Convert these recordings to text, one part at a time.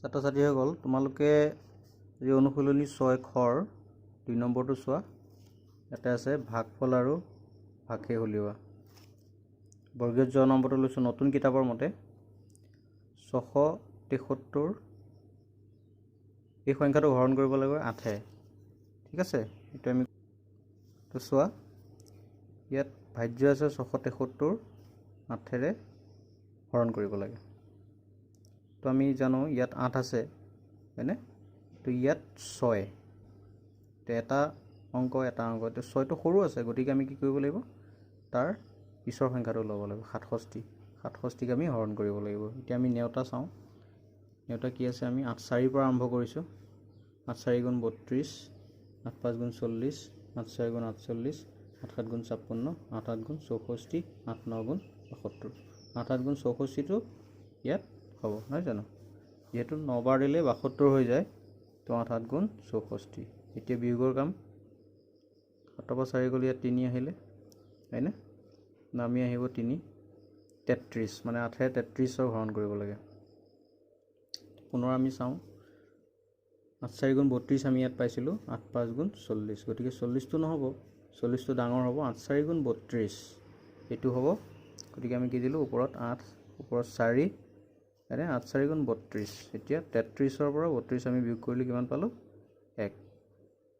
ছাত্ৰ ছাত্ৰীসকল, তোমালোকে যি অনুশীলনী 6 খৰ 2 নম্বৰটো চোৱা, ইয়াতে আছে ভাগফল আৰু ভাগশেষ উলিওৱা। বৰ্গীয় জ নম্বৰটো লৈছোঁ নতুন কিতাপৰ মতে 673, এই সংখ্যাটো হৰণ কৰিব লাগিব 8-এ। ঠিক আছে, এইটো আমি তো চোৱা, ইয়াত ভাজ্য আছে 673, 8-এৰে হৰণ কৰিব লাগে। তো আমি জানো ইয়াত 8 আছে, হয়নে? তো ইয়াত 6, তো এটা অংক এটা অংক, তো 6টো সৰু আছে, গতিকে আমি কি কৰিব লাগিব, তাৰ পিছৰ সংখ্যাটো ল'ব লাগিব, 67। 67ক আমি হৰণ কৰিব লাগিব। এতিয়া আমি নেওতা চাওঁ, নেওতা কি আছে, আমি 8 4-ৰ পৰা আৰম্ভ কৰিছোঁ। 8 4 গুণ 32, 8 5 গুণ 40, 8 6 গুণ 48, 8 7 গুণ 56, 8 8 গুণ 64, 8 9 গুণ 72। 8 8 গুণ 64টো ইয়াত হ'ব, নহয় জানো? যিহেতু 9 বাৰ দিলে 72 হৈ যায়, তো 8 8 গুণ 64। এতিয়া বিয়োগৰ কাম, 7ৰ পৰা 4 গ'লে ইয়াত 3 আহিলে, হয়নে? নামি আহিব 3, 33, মানে 8-এ 33ক হৰণ কৰিব লাগে। পুনৰ আমি চাওঁ, 8 4 গুণ 32 আমি ইয়াত পাইছিলোঁ, 8 5 গুণ 40, গতিকে 40টো নহ'ব, 40টো ডাঙৰ হ'ব, 8 4 গুণ 32 এইটো হ'ব। গতিকে আমি কি দিলোঁ, ওপৰত 8, ওপৰত 4, হয়নে? 8 4 গুণ 32। এতিয়া 33ৰ পৰা 32 আমি বিয়োগ কৰিলে কিমান পালোঁ, 1।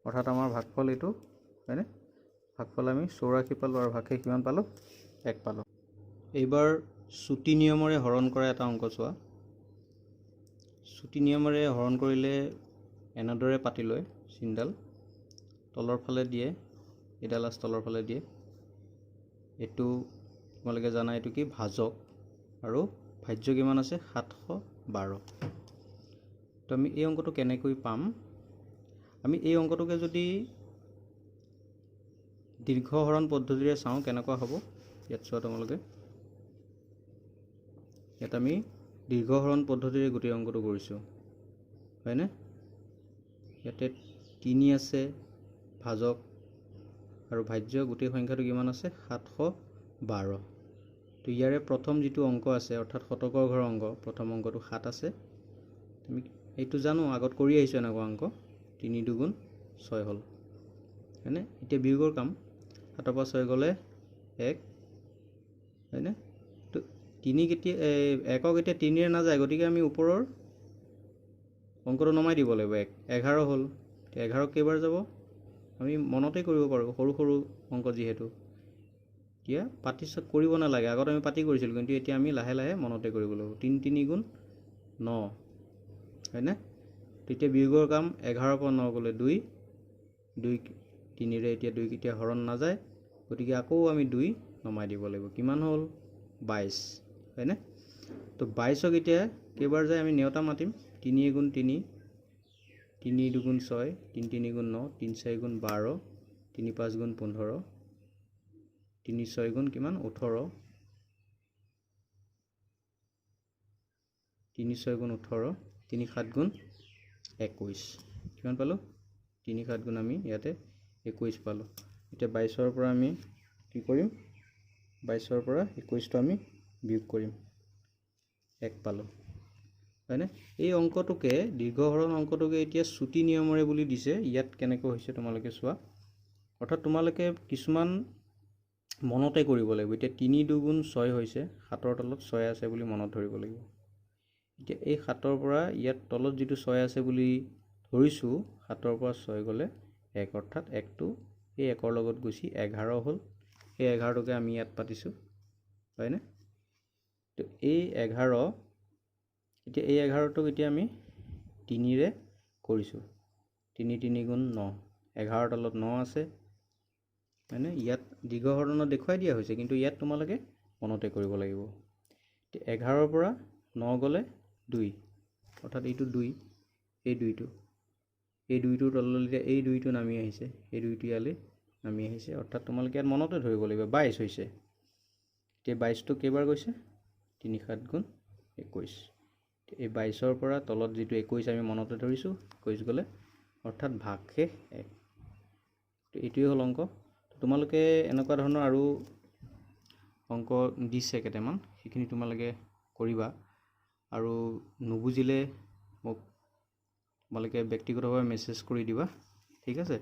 অৰ্থাৎ আমাৰ ভাগফল এইটো, হয়নে? ভাগফল আমি 84 পালোঁ আৰু ভাগশেষ কিমান পালোঁ, 1 পালোঁ। এইবাৰ চুটি নিয়মৰে হৰণ কৰা এটা অংক চোৱা। চুটি নিয়মেৰে হৰণ কৰিলে এনেদৰে পাতি লয় চিনডাল, তলৰ ফালে দিয়ে, এইডাল আঁচ তলৰ ফালে দিয়ে। এইটো তোমালোকে জানা এইটো কি, ভাজক, আৰু ভাজ্য কিমান আছে, 712। তো আমি এই অংকটো কেনেকৈ পাম, আমি এই অংকটোকে যদি দীৰ্ঘ হৰণ পদ্ধতিৰে চাওঁ কেনেকুৱা হ'ব, ইয়াত চোৱা তোমালোকে, ইয়াত আমি দীৰ্ঘ হৰণ পদ্ধতিৰে গোটেই অংকটো কৰিছোঁ, হয়নে? ইয়াতে 3 আছে ভাজক আৰু ভাজ্য গোটেই সংখ্যাটো কিমান আছে, 712। তো ইয়াৰে প্ৰথম যিটো অংক আছে, অৰ্থাৎ শতকৰ ঘৰৰ অংক, প্ৰথম অংকটো 7 আছে। আমি এইটো জানো, আগত কৰি আহিছোঁ এনেকুৱা অংক, 3 দুগুণ 6 হ'ল, হয়নে? এতিয়া বিয়োগৰ কাম, 7ৰ পৰা 6 গ'লে 1, হয়নে? তো 3 কেতিয়া, একক এতিয়া 3-ৰে নাযায়, গতিকে আমি ওপৰৰ অংকটো নমাই দিব লাগিব, 1, 11 হ'ল। 11 কেইবাৰ যাব আমি মনতে কৰিব পাৰোঁ, সৰু সৰু অংক যিহেতু। এতিয়া পাতি কৰিব নালাগে, আগত আমি পাতি কৰিছিলোঁ, কিন্তু এতিয়া আমি লাহে লাহে মনতে কৰিব লাগিব। 3 3 গুণ 9, হয়নে? তেতিয়া বিয়োগৰ কাম, 11ৰ পৰা 9 গ'লে 2, 2 3-ৰে এতিয়া 2 কেতিয়া হৰণ নাযায়, গতিকে আকৌ আমি 2 নমাই দিব লাগিব। কিমান হ'ল, 22, হয়নে? তো 22ক এতিয়া কেইবাৰ যায় আমি নেওতা মাতিম, 3 গুণ 3, 3 দুগুণ 6, 3 3 গুণ 9, 3 4 গুণ 12, 3 5 গুণ 15, 3 6 গুণ কিমান, 18, 3 6 গুণ 18, 3 7 গুণ 21। কিমান পালোঁ, 3 7 গুণ আমি ইয়াতে 21 পালোঁ। এতিয়া 22ৰ পৰা আমি কি কৰিম, 22ৰ পৰা 21টো আমি বিয়োগ কৰিম, 1 পালোঁ, হয়নে? এই অংকটোকে, দীৰ্ঘ হৰণ অংকটোকে এতিয়া চুটি নিয়মৰে বুলি দিছে, ইয়াত কেনেকৈ হৈছে তোমালোকে চোৱা। অৰ্থাৎ তোমালোকে কিছুমান মনতে কৰিব লাগিব। এতিয়া 3 দুগুণ 6 হৈছে, 7ৰ তলত 6 আছে বুলি মনত ধৰিব লাগিব। এতিয়া এই 7ৰ পৰা ইয়াত তলত যিটো 6 আছে বুলি ধৰিছোঁ, 7ৰ পৰা 6 গ'লে 1, অৰ্থাৎ 1টো এই 1ৰ লগত গুচি 11 হ'ল। এই 11টোকে আমি ইয়াত পাতিছোঁ, হয়নে? তো এই 11, এতিয়া এই 11টোক এতিয়া আমি 3-ৰে কৰিছোঁ, 3 3 গুণ 9, 11ৰ তলত 9 আছে, হয়নে? ইয়াত দীৰ্ঘ হৰণত দেখুৱাই দিয়া হৈছে, কিন্তু ইয়াত তোমালোকে মনতে কৰিব লাগিব। এতিয়া 11ৰ পৰা 9 গ'লে 2, অৰ্থাৎ এইটো 2, এই 2টো, এই 2টোৰ তললৈ এতিয়া এই 2টো নামি আহিছে, এই 2টো ইয়ালৈ নামি আহিছে, অৰ্থাৎ তোমালোকে ইয়াত মনতে ধৰিব লাগিব 22 হৈছে। এতিয়া 22টো কেইবাৰ গৈছে, 3 7 গুণ 21। এই 22ৰ পৰা তলত যিটো 21 আমি মনতে ধৰিছোঁ, 21 গ'লে অৰ্থাৎ ভাগশেষ 1। তো এইটোৱেই হ'ল অংক। তোমালোকে এনেকুৱা ধৰণৰ আৰু অংক দিছে কেইটামান, সেইখিনি তোমালোকে কৰিবা, আৰু নুবুজিলে মোক তোমালোকে ব্যক্তিগতভাৱে মেছেজ কৰি দিবা, ঠিক আছে?